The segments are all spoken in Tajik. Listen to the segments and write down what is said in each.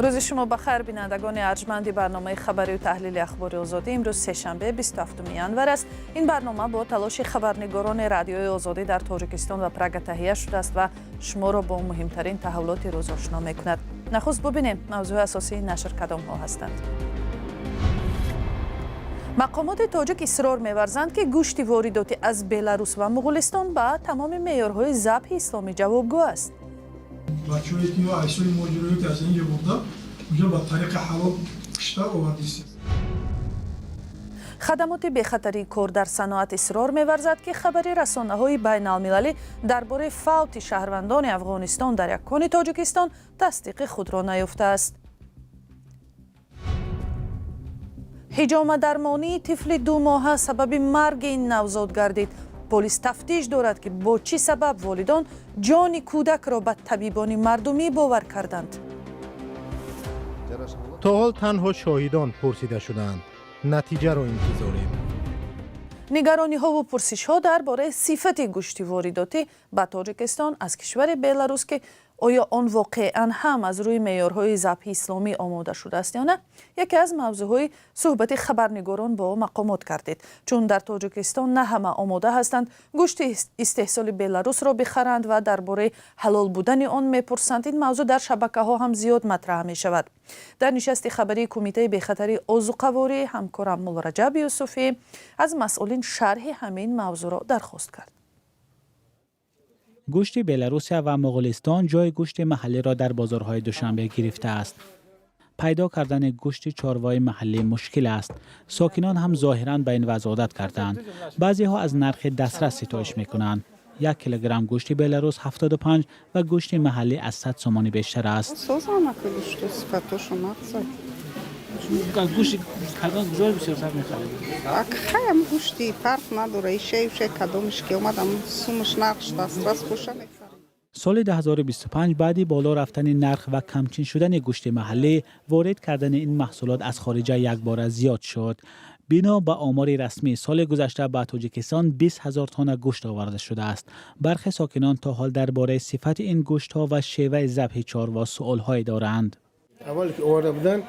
Рӯзи шумо ба хайр, бинандагони арҷманди барномаи хабарию таҳлили Ахбори Озодӣ. Имрӯз сешанбе, 27 январ аст. Ин барнома бо талоши хабарнигорони Радиои Озодӣ дар Тоҷикистон ва Прага таҳия шудааст ва шуморо бо муҳимтарин таҳаввулоти рӯз ошно мекунад. Нахуст бубинем, мавзӯи асосии нашр кадомҳо ҳастанд. Мақомоти тоҷик исрор меварзанд, ки гӯшти воридотӣ аз Беларус ва Муғулистон ба тамоми меъёрҳои забҳи исломӣ ҷавобгӯ аст. Бачаҳое ки айсои моҷироё ки аз инҷа бурда, уҷа ба тариқи ҳалол кишта овардистем. Хадамоти бехатарии кор дар саноат исрор меварзад, ки хабари расонаҳои байналмилалӣ дар бораи фавти шаҳрвандони Афғонистон дар як кони Тоҷикистон тасдиқи худро наёфтааст. Ҳиҷомадармонии тифли 2 моҳа сабаби марги ин навзод гардид. Полис тафтиш дорад, ки бо чӣ сабаб волидон ҷони кӯдакро ба табибони мардумӣ бовар карданд. То ҳол танҳо шоҳидон пурсида шудаанд, натиҷаро интизорем. Нигарониҳову пурсишҳо дар бораи сифати гӯшти воридотӣ ба Тоҷикистон аз кишвари Беларус, ки оё он воқеан ҳам аз рӯи меъёрҳои забҳи исломӣ омода шудааст ё на, яке аз мавзӯъҳои суҳбати хабарнигорон бо мақомот гардид. Чун дар Тоҷикистон на ҳама омода ҳастанд гӯшти истеҳсоли Беларусро бихаранд ва дар бораи ҳалол будани он мепурсанд. Ин мавзӯъ дар шабакаҳо ҳам зиёд матраҳ мешавад. Дар нишасти хабарии Кумитаи бехатарии озуқаворӣ ҳамкорам Муллораҷаб Юсуфӣ аз масъулин шарҳи ҳамин мавзӯъро дархост кард. Гӯшти Беларусия ва Муғулистон ҷои гӯшти маҳаллиро дар бозорҳои Душанбе гирифтааст. Пайдо кардани гӯшти чорвои маҳаллӣ мушкил аст. Сокинон ҳам зоҳиран ба ин вазъ одат кардаанд. Баъзеҳо аз нархи дастрас ситоиш мекунанд. 1 килограмм гӯшти Беларус 75 ва гӯшти маҳаллӣ аз 100 сомонӣ бештар аст. Созанака гӯшту сифатошо нағза. Гӯшти кадом ҷой бисёртар мехаред? Хаям гӯшти фарқ надора, ишеюше кадомиш ки омадам, сумуш нархш дастрас боша, мехарем. Соли 2025 баъди боло рафтани нарх ва камчин шудани гӯшти маҳаллӣ, ворид кардани ин маҳсулот аз хориҷа якбора зиёд шуд. Бино ба омори расмӣ, соли гузашта ба Тоҷикистон 20 ҳазор тонна гӯшт оварда шудааст. Бархе сокинон то ҳол дар бораи сифати ин гӯштҳо ва шеваи забҳи чорво суолҳое доранд. Аввале ки оварда буданд,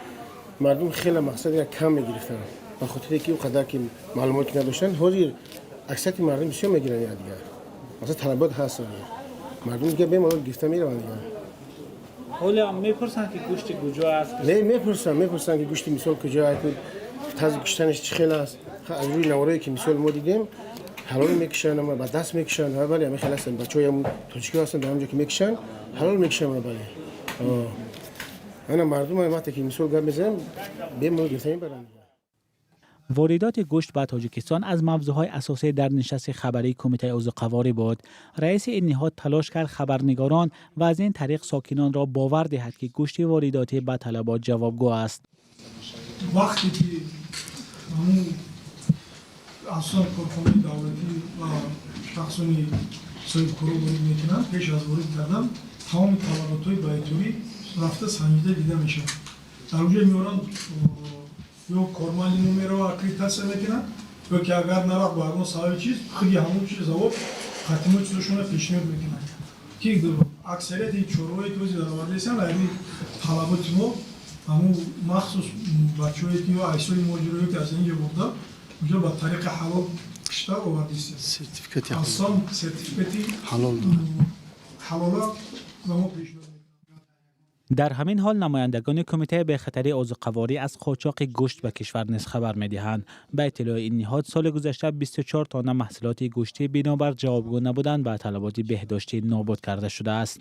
мардум хеле мақсад як кам мегирифтанд, ба хотире ки ӯ қадар ки маълумот надоштанд. Ҳозир аксарияти мардум бисёр мегиранд. Я дигар масалан талабот ҳаст, мардум дигар бемалол гирифта мераванд дигар. Ҳоло мепурсанд, ки гӯшти куҷо аст? Не, мепурсанд, ки гӯшти мисол куҷо аст, тарзи куштанаш чӣ хел аст. Аз рӯи наворое ки мисол мо дидем, ҳалол мекушанд, ба даст мекушанд. Бале, ҳамин хел ҳастанд. Бачаҳои тоҷикиҳо ҳастанд дар ҳамҷо ки мекушанд, ҳалол мекушанд. Бале, ана мардум вақте ки мисол гап мезанем, бемалол гирифта мебаранд. Воридоти гӯшт ба Тоҷикистон аз мавзӯъҳои асосӣ дар нишасти хабарии Кумитаи озуқаворӣ буд. Раиси ин ниҳод талош кард хабарнигорон ва аз ин тариқ сокинонро бовар диҳад, ки гӯшти воридотӣ ба талабот ҷавобгӯ аст. Вақте ки ҳамун асосан корхонаи давлатӣ ва шахсони соҳибкоро ворид мекунанд, пеш аз ворид кардан тамоми талаботҳои байторӣ рафта санҷида дида мешавад. Дар онҷо меоранд, ё корманди номеро аккредитатсия мекунанд, ё ки агар нарафт ба ягон сабаби чиз, худи ҳамон чиз завод қатимо чизошона пешниҳод мекунанд, ки аксарияти чорвое ки ози даровардаистанд, ами талаботи мо, ҳамун махсус бачаҳое ки ё айсои моҷироё ки аз инҷа бурда, уҷа ба тариқи ҳалол кишта овардистем. Сертификати. Аслан сертификати ҳалол дорад. Ҳалола ба мо пешниҳод. Дар ҳамин ҳол намояндагони Кумитаи бехатарии озуқаворӣ аз қочоқи гӯшт ба кишвар низ хабар медиҳанд. Ба иттилои ин ниҳод, соли гузашта 24 тонна маҳсулоти гӯштӣ бинобар ҷавобгӯ набудан ба талаботи беҳдоштӣ нобуд карда шудааст.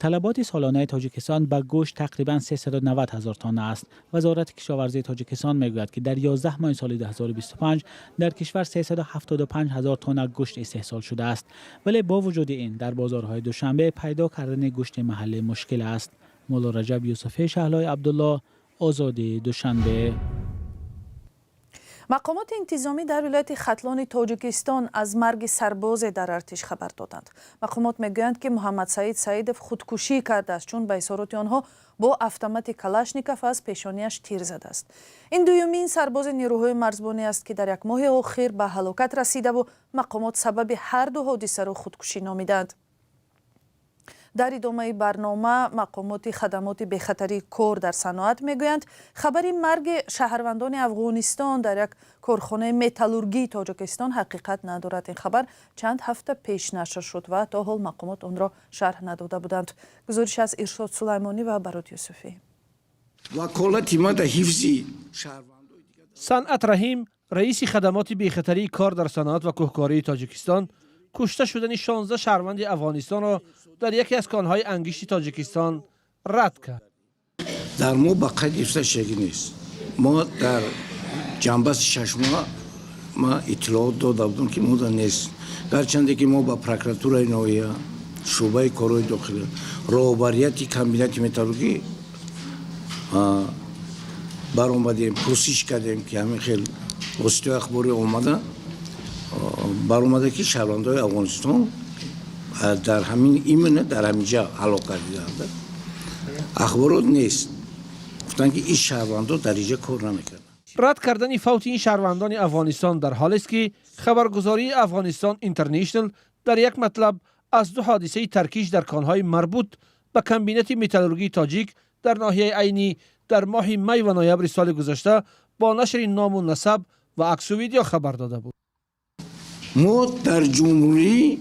Талаботи солонаи Тоҷикистон ба гӯшт тақрибан 390 ҳазор тонна аст. Вазорати кишоварзии Тоҷикистон мегӯяд, ки дар 11 моҳи соли 2025 дар кишвар 375 ҳазор тонна гӯшт истеҳсол шудааст. Вале бо вуҷуди ин дар бозорҳои Душанбе пайдо кардани гӯшти маҳаллӣ мушкил аст. Муллораҷаб Юсуфӣ, Шаҳлои Абдулло, Озодӣ, Душанбе. Мақомоти интизомӣ дар вилояти Хатлони Тоҷикистон аз марги сарбозе дар артиш хабар доданд. Мақомот мегӯянд, ки Муҳаммадсаид Саидов худкушӣ кардааст, чун ба изҳороти онҳо бо автомати Калашников аз пешониаш тир задааст. Ин дуюмин сарбози нерӯҳои марзбонӣ аст, ки дар як моҳи охир ба ҳалокат расидаву мақомот сабаби ҳарду ҳодисаро худкушӣ номиданд. Дар идомаи барнома, мақомоти хадамоти бехатарии кор дар саноат мегӯянд, хабари марги шаҳрвандони Афғонистон дар як корхонаи металлургии Тоҷикистон ҳақиқат надорад. Ин хабар чанд ҳафта пеш нашр шуд ва то ҳол мақомот онро шарҳ надода буданд. Гузориш аз Иршод Сулаймонӣ ва Барот Юсуфӣ. Ваколати ма дар ҳифзи шаҳрвандои Санъат Раҳим, раиси хадамоти бехатарии кор дар саноат ва кӯҳкории Тоҷикистон, кушта шудани 16 шаҳрванди Афғонистонро дар яке аз конҳои ангишти Тоҷикистон рад кард. Дар мо ба қайд гирифта шудагӣ нест. Мо дар ҷанбаси 6 моҳ ма иттилоот дода будам, ки мода нест. Гарчанде ки мо ба прокуратураи ноҳия, шӯъбаи корҳои дохилӣ, роҳбарияти комбинати металлургӣ баромадем, пурсиш кардем, ки ҳамин хел воситаҳои ахборӣ омада баромада, ки шаҳрвандои Афғонистон дар ҳамин, именно дар ҳамин ҷа ҳалок гардидаанд, ахборот нест. Гуфтанд, ки ин шаҳрвандо дар инҷа кор намекарданд. Рад кардани фавти ин шаҳрвандони Афғонистон дар ҳолест, ки хабаргузории Афғонистон Интернешнл дар як матлаб аз ду ҳодисаи таркиш дар конҳои марбут ба комбинати металлургии тоҷик дар ноҳияи Айнӣ дар моҳи май ва ноябри соли гузашта бо нашри ному насаб ва аксу видео хабар дода буд. Мо дар Ҷумҳурии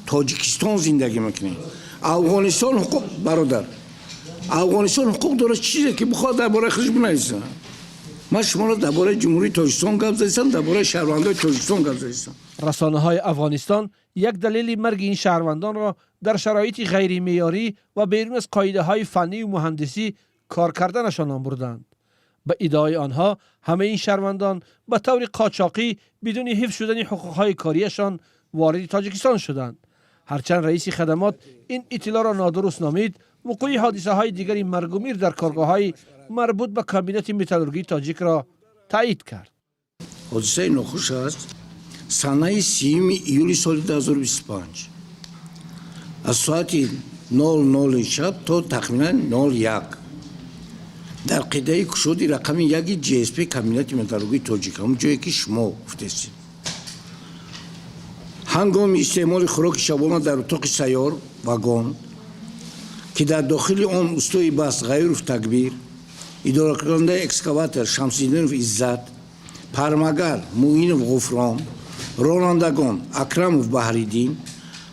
Тоҷикистон зиндагӣ мекунем. Афғонистон ҳуқуқ, бародар, Афғонистон ҳуқуқ дорад чизе ки бихоҳад дар бораи худаш бинависад. Ман шуморо дар бораи Ҷумҳурии Тоҷикистон гап задистам, дар бораи шаҳрвандои Тоҷикистон гап задистам. Расонаҳои Афғонистон як далели марги ин шаҳрвандонро дар шароити ғайримеъёрӣ ва берун аз қоидаҳои фаннию муҳандисӣ кор карданашон ном бурданд. Ба иддаои онҳо, ҳамаи ин шаҳрвандон ба таври қочоқӣ, бидуни ҳифз шудани ҳуқуқҳои кориашон вориди Тоҷикистон шуданд. Ҳарчанд раиси хадамот ин иттилоъро нодуруст номид, вуқӯи ҳодисаҳои дигари маргумир дар коргоҳҳои марбут ба комбинати металлургии тоҷикро таъид кард. Ҳодисаи нохуш аст. Санаи 30-юми июли соли 2025 аз соати 00 шаб то тахминан 01 дар қитъаи кушоди рақами яки ГСП комбинати металлургии тоҷик, ҳамон ҷое ки шумо гуфтестед, ҳангоми истеъмоли хӯроки шабона дар утоқи сайёр вагон, ки дар дохили он устои баст Ғайров Такбир, идоракунандаи экскаватор Шамсиддинов Иззат, пармагар Муинов Ғуфрон, ронандагон Акрамов Баҳриддин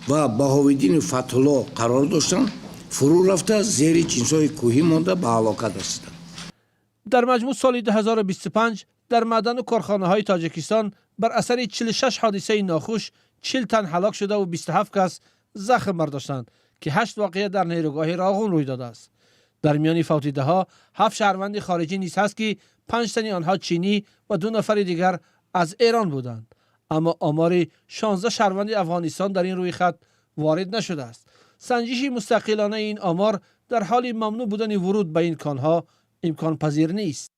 ва Баҳовиддини Фатҳулло қарор доштанд, фурӯ рафта, зери ҷинсҳои кӯҳӣ монда, ба ҳалокат расиданд. Дар маҷмӯъ, соли 2025 дар маъдану корхонаҳои Тоҷикистон бар асари 46 ҳодисаи нохуш 40 тан ҳалок шудаву 27 кас захм бардоштанд, ки ҳашт воқеа дар нерӯгоҳи Роғун рӯй додааст. Дар миёни фавтидаҳо ҳафт шаҳрванди хориҷӣ низ ҳаст, ки панҷ тани онҳо чинӣ ва ду нафари дигар аз Эрон буданд. Аммо омори 16 шаҳрванди Афғонистон дар ин рӯйхат ворид нашудааст. Санҷиши мустақилонаи ин омор дар ҳоли мамнӯъ будани вуруд ба ин конҳо имконпазир нест.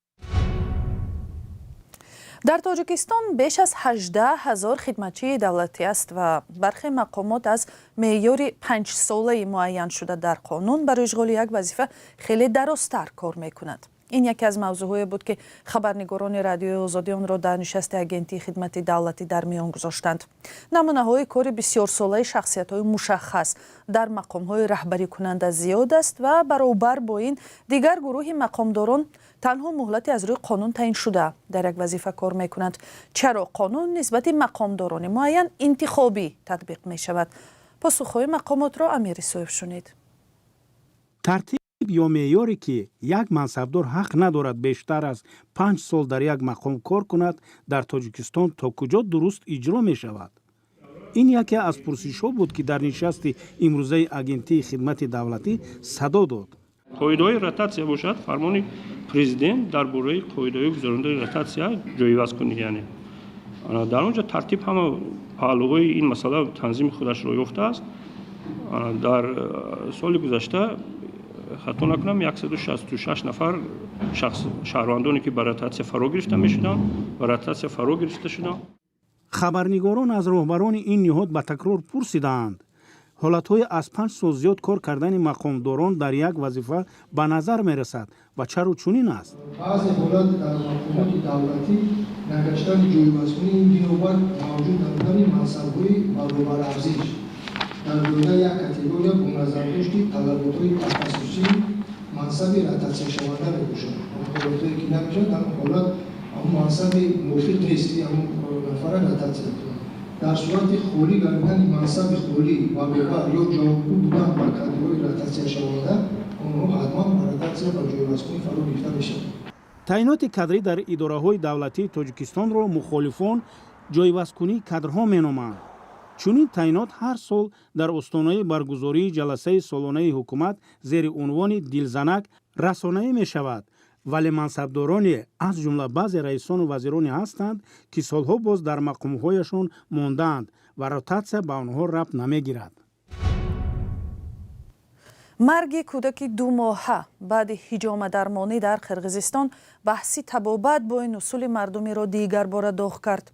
Дар Тоҷикистон беш аз 18 ҳазор хидматчии давлатӣ аст ва бархе мақомот аз меъёри 5-солаи муайяншуда дар қонун барои ишғоли як вазифа хеле дарозтар кор мекунанд. Ин яке аз мавзӯъҳое буд, ки хабарнигорони Радиои Озодӣ онро дар нишасти Агентии хидмати давлатӣ дар миён гузоштанд. Намунаҳои кори бисёрсолаи шахсиятҳои мушаххас дар мақомҳои раҳбарикунанда зиёд аст ва баробар бо ин дигар гурӯҳи мақомдорон танҳо муҳлате аз рӯи қонун таъин шуда дар як вазифа кор мекунанд. Чаро қонун нисбати мақомдорони муайян интихобӣ татбиқ мешавад? Посухҳои мақомотро Амир Исоев шунид. Тартиб ё меъёре, ки як мансабдор ҳақ надорад бештар аз 5 сол дар як мақом кор кунад, дар Тоҷикистон то куҷо дуруст иҷро мешавад? Ин яке аз пурсишҳо буд, ки дар нишасти имрӯзаи Агентии хидмати давлатӣ садо дод. Қоидаҳои ротатсия бошад, фармони президент дар бораи қоидаҳои гузарондани ротатсия, ҷойивазкунӣ, яъне дар он ҷо тартиб, ҳама паҳлӯҳои ин масъала танзими худашро ёфтааст. Дар соли гузашта, хато накунам, 166 нафар шахс, шаҳрвандоне ки ба ротатсия фаро гирифта мешуданд, ба ротатсия фаро гирифта шуданд. Хабарнигорон аз роҳбарони ин ниҳод ба такрор пурсидаанд: ҳолатҳои аз 5 сол зиёд кор кардани мақомдорон дар як вазифа ба назар мерасад ва чаро чунин аст? Баъзе ҳолат дар мақомоти давлатӣ нагаштани ҷойивазкунӣ, ин бинобар мавҷуд набудани мансабҳои баробарарзиш. Дар доираи як категория бо назардошти талаботҳои тахассусии мансаби ротатсияшаванда мебошад. Он ҳолатҳое ки намешавад, ҳамон ҳолат ҳамон мансаби мувофиқ нест, ки ҳамон нафара ротатсия кунад. Дар сурати холӣ гардидани мансаби холӣ баробар ё ҷавобгӯ будан ба кадрҳои ротатсияшаванда, онҳо ҳатман ба ротатсия, ба ҷойвазкунӣ фаро гирифта мешаванд. Таъиноти кадрӣ дар идораҳои давлатии Тоҷикистонро мухолифон ҷойвазкунии кадрҳо меноманд. Чунин таъинот ҳар сол дар остонаи баргузории ҷаласаи солонаи ҳукумат зери унвони дилзанак расонаӣ мешавад, вале мансабдороне, аз ҷумла баъзе раисону вазироне ҳастанд, ки солҳо боз дар мақомҳояшон мондаанд ва ротатсия ба онҳо рабт намегирад. Марги кӯдаки 2 моҳа баъди ҳиҷомадармонӣ дар Қирғизистон баҳси табобат бо ин усули мардумиро дигарбора доғ кард.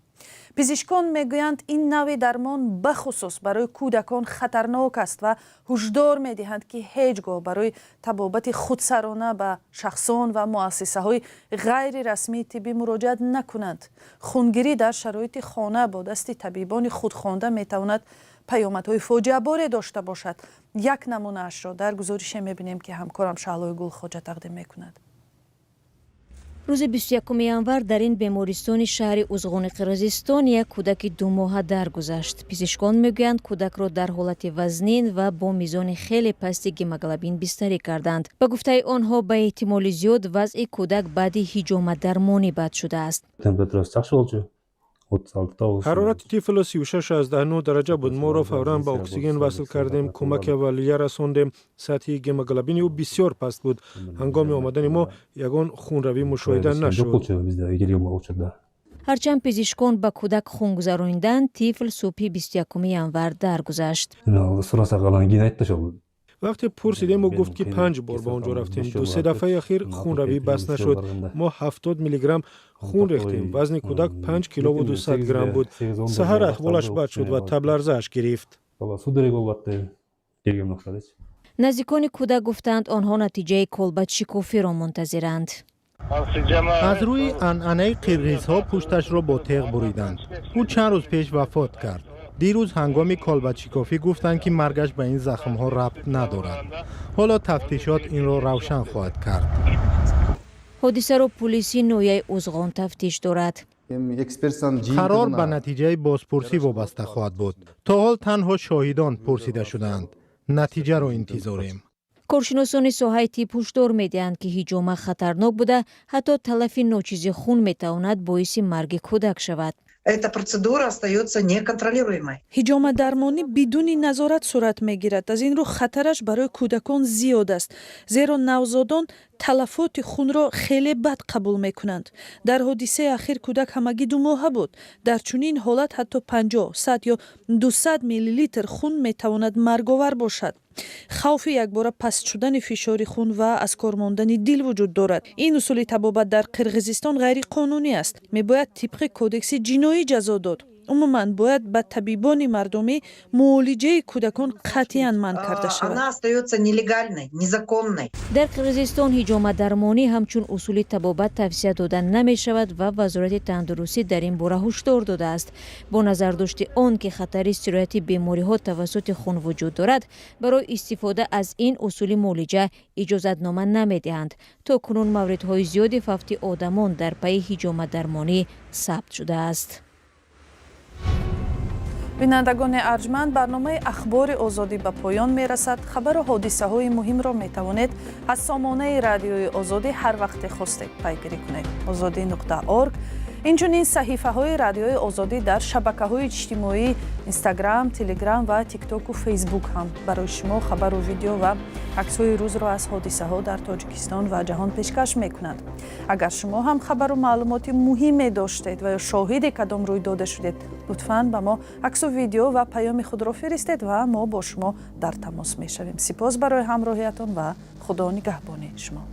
Пизишкон мегӯянд, ин навъи дармон бахусус барои кӯдакон хатарнок аст ва ҳушдор медиҳанд, ки ҳеҷ гоҳ барои табобати худсарона ба шахсон ва муассисаҳои ғайрирасмии тиббӣ муроҷиат накунанд. Хунгирӣ дар шароити хона бо дасти табибони худхонда метавонад паёмадҳои фоҷиаборе дошта бошад. Як намунаашро дар гузорише мебинем, ки ҳамкорам Шаҳлои Гулхоҷа тақдим мекунад. Рӯзи 21 январ дар ин бемористони шаҳри Узғони Қирғизистон як кӯдаки 2 моҳа даргузашт. Пизишкон мегӯянд, кӯдакро дар ҳолати вазнин ва бо мизони хеле пасти гемоглобин бистарӣ карданд. Ба гуфтаи онҳо, ба эҳтимоли зиёд вазъи кӯдак баъди ҳиҷомадармонӣ бад шудааст. Ҳарорати тифл 36,9 дараҷа буд. Моро фавран ба оксиген васл кардем, кӯмаки аввалия расондем. Сатҳи гемоглобини ӯ бисёр паст буд. Ҳангоми омадани мо ягон хунравӣ мушоҳида нашуд. Ҳарчанд пизишкон ба кӯдак хун гузарониданд, тифл субҳи 21 январ даргузашт. Вақте пурсидем, ӯ гуфт, ки панҷ бор ба он ҷо рафтем. Ду-се дафъаи ахир хунравӣ бас нашуд. Мо 70 миллиграмм хун рехтем. Вазни кӯдак 5 килову 200 грамм буд. Саҳар аҳволаш бад шуд ва табларзааш гирифт. Наздикони кӯдак гуфтанд, онҳо натиҷаи колбадшикофиро мунтазиранд. Аз рӯи анъанаи қирғизҳо пушташро бо теғ буриданд. Ӯ чанд рӯз пеш вафот кард. Дирӯз ҳангоми колбадшикофӣ гуфтанд, ки маргаш ба ин захмҳо рабт надорад. Ҳоло тафтишот инро равшан хоҳад кард. Ҳодисаро пулиси ноҳияи Узғон тафтиш дорад. Қарор ба натиҷаи бозпурсӣ вобаста хоҳад буд. То ҳол танҳо шоҳидон пурсида шудаанд. Натиҷаро интизорем. Коршиносони соҳаи тиб ҳушдор медиҳанд, ки ҳиҷома хатарнок буда, ҳатто талафи ночизи хун метавонад боиси марги кӯдак шавад. Эта процедура остается неконтролируемой. Ҳиҷомадармонӣ бидуни назорат сурат мегирад. Аз ин рӯ хатараш барои кӯдакон зиёд аст, зеро навзодон талафоти хунро хеле бад қабул мекунанд. Дар ҳодисаи ахир кӯдак ҳамагӣ 2 моҳа буд. Дар чунин ҳолат ҳатто 50, 100 ё 200 миллилитр хун метавонад марговар бошад. Хавфи якбора паст шудани фишори хун ва аз кор мондани дил вуҷуд дорад. Ин усули табобат дар Қирғизистон ғайриқонунӣ аст. Мебояд тибқи кодекси ҷиноӣ ҷазо дод. Умуман, бояд ба табибони мардумӣ муолиҷаи кӯдакон қатъиян манъ карда шавад. Она остается нелегальной, незаконной. Дар Қирғизистон ҳиҷомадармонӣ ҳамчун усули табобат тавсия дода намешавад ва Вазорати тандурустӣ дар ин бора ҳушдор додааст. Бо назардошти он ки хатари сирояти бемориҳо тавассути хун вуҷуд дорад, барои истифода аз ин усули муолиҷа иҷозатнома намедиҳанд. То кунун мавридҳои зиёди фавти одамон дар пайи ҳиҷомадармонӣ сабт шудааст. Бинандагони арҷманд, барномаи Ахбори Озодӣ ба поён мерасад. Хабару ҳодисаҳои муҳимро метавонед аз сомонаи Радиои Озодӣ ҳар вақте хостед пайгирӣ кунед: озодӣ.орг. Инчунин саҳифаҳои Радиои Озодӣ дар шабакаҳои иҷтимоӣ, Инстаграм, Телеграм ва Тиктоку Фейсбук ҳам барои шумо хабару видео ва аксҳои рӯзро аз ҳодисаҳо дар Тоҷикистон ва ҷаҳон пешкаш мекунанд. Агар шумо ҳам хабару маълумоти муҳиме доштед ва ё шоҳиди кадом рӯйдода шудед, лутфан ба мо аксу видео ва паёми худро фиристед ва мо бо шумо дар тамос мешавем. Сипос барои ҳамроҳиятон ва Худо нигаҳбони шумо.